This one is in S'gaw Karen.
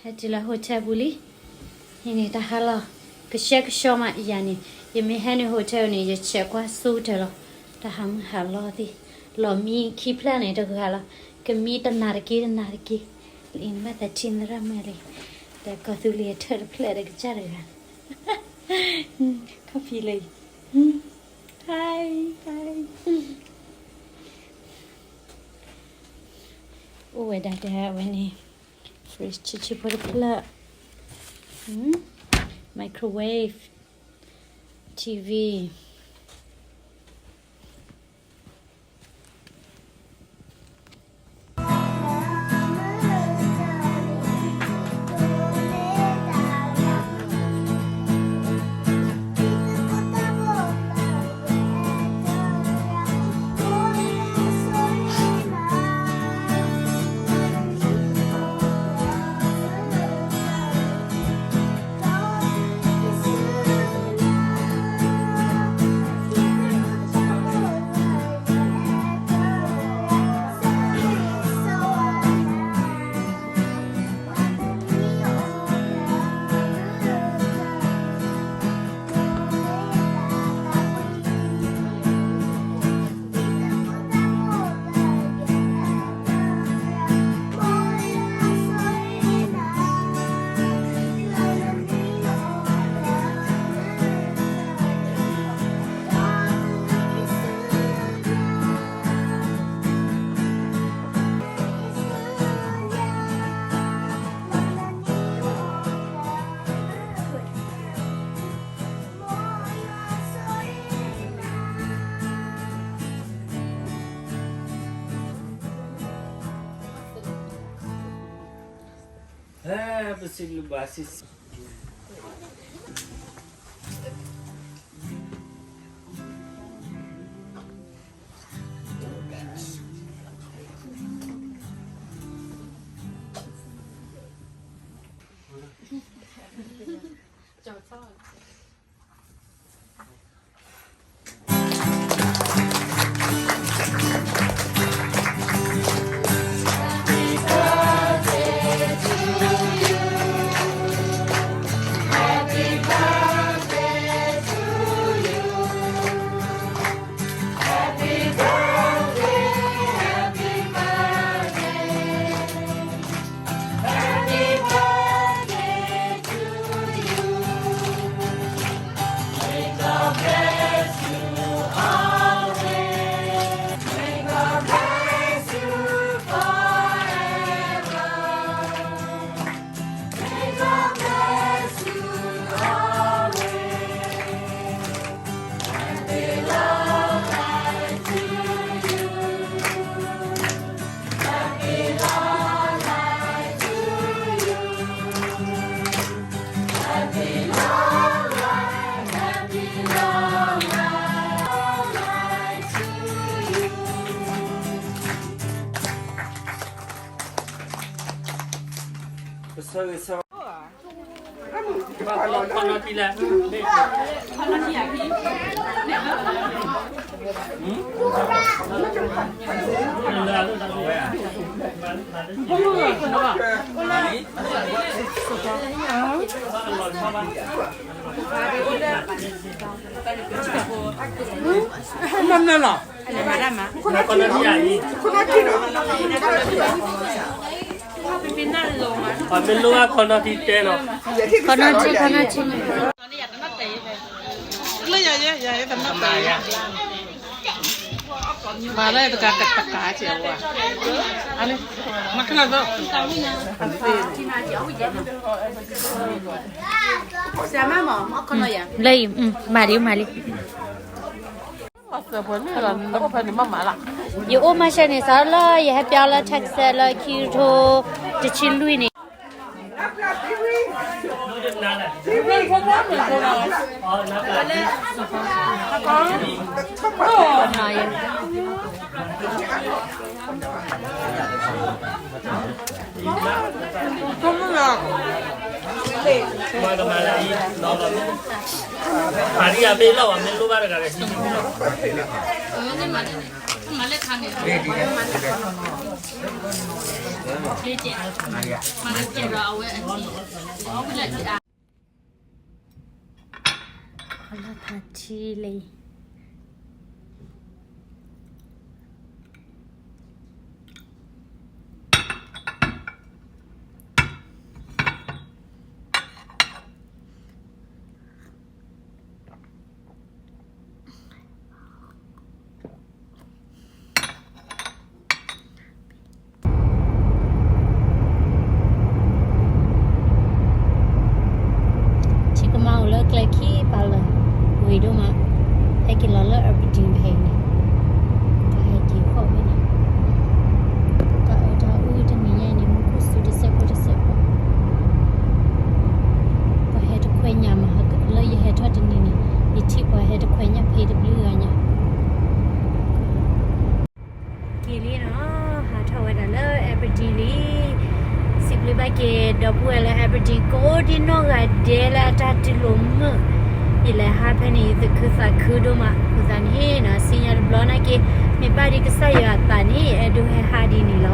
ဟဲတုၤလၢ hotel ပူၤလံ. အံၤန့ၣ်တၢ်ဟါလီၤ, ကဆှဲကဆှီမးယၤန့ၣ်, ယမ့ၢ်ဟဲနုာ် hotel န့ၣ် ယဆဲးကွၢ်စိကတၢၢ်လီၤ. တၢ်ဟးမုၢ်ဟးလီၤသ့ၣ်, လီၤမံခံဖျၢၣ်န့ၣ်တဂၤလီၤ. ကမံတနၤတက့ၢ်တနၤတက့ၢ်. လၢအံၤနဘၣ်သးထံၣ်နရၢ်မုၢ်လံ, ဒီးကီၢ်သူလ့ၤအထၢၣ်တဖျၢၣ်ဒီးကစၢ်တဂၤ, ခီဖံလၢအံၤ, hi hi. အိၣ်ဝဲဒၣ်တၢ်ဝဲန့ၣ်, fridge ဆံးဆံးဖိတဖျၢၣ်, microwave, TV. မ့ၢ်လီၤ, မ့ၢ်လိၣ်ဘၣ်ခီနီၢ်ထံတဲနီၤ, ခီနီၢ်ထံ, ခီနီၢ်ထံ, လၢယၤယဲ, ယၤယဲတနီၢ်တဲ, မၤလၢတကးတကးကဲးဝဲ, လၢအံၤ, မၤလံ, မၤလံ. ယအိၣ်မးရှဲန့ၣ် စးလၢယဟဲပျီလၢ Texas လၢခံကထိတဆံလွံၢ်န့ၣ်, မၤဒ်အမ့ၢ်လီၤဘၣ် မ့ၢ်လိၣ်ဘၣ်တဂၤဒီး, မၤကဲဒီးအဝဲအထံ အီၣ်ဝဲလၢအီၣ်လၢဖးထံလံ. ထံကမါအိၣ်လၢကျဲခံပၤလၢ ဝ့ၤဒိၣ်မး, ဟဲက့ၤလီၤလၢအပတံၤဖဲအံၤန့ၣ်, ပှၤဟဲက့ၤဃီၣ်ဖဲန့ၣ်, တၢ်အၢတၢ်အီတနံၤညါအံၤန့ၣ် မူခိၣ်စူၤတစဲးဖိတစဲးဖိ, ပှၤဟဲတခွဲညၣ်မး, လၢယဟဲထီၣ်တနံၤန့ၣ် ယထံၣ်ပှၤဟဲတခွဲညၣ်ဖဲတဘျုးဂၤညါ က့ၤလံနီၤ, ဟးထီၣ်ဝဲဒၣ်လၢအဲပဒံလံ. စံးဘျုးဘၣ်က့ၤဒီပုၢ်ဝဲၢ်လၢအဲပဒံကိးဒံနီၢ်ဂၤဒဲးလၢအတၢ်တူၢ်လိာ်မုာ်, ယလဲၤဟးဖဲန့ၣ် ယသူၣ်ခုသးခုဒိၣ်မး, အဃိသတးန့ၣ်နီၤ စံၣ်ညီၣ်တဘျီနာ်က့, မ့ၢ်ဘၣ်ဒ်ကစၢ်ယွၤအသးန့ၣ် အဲၣ်ဒိးဟဲဟးဒ်န့ၣ်လီၤ.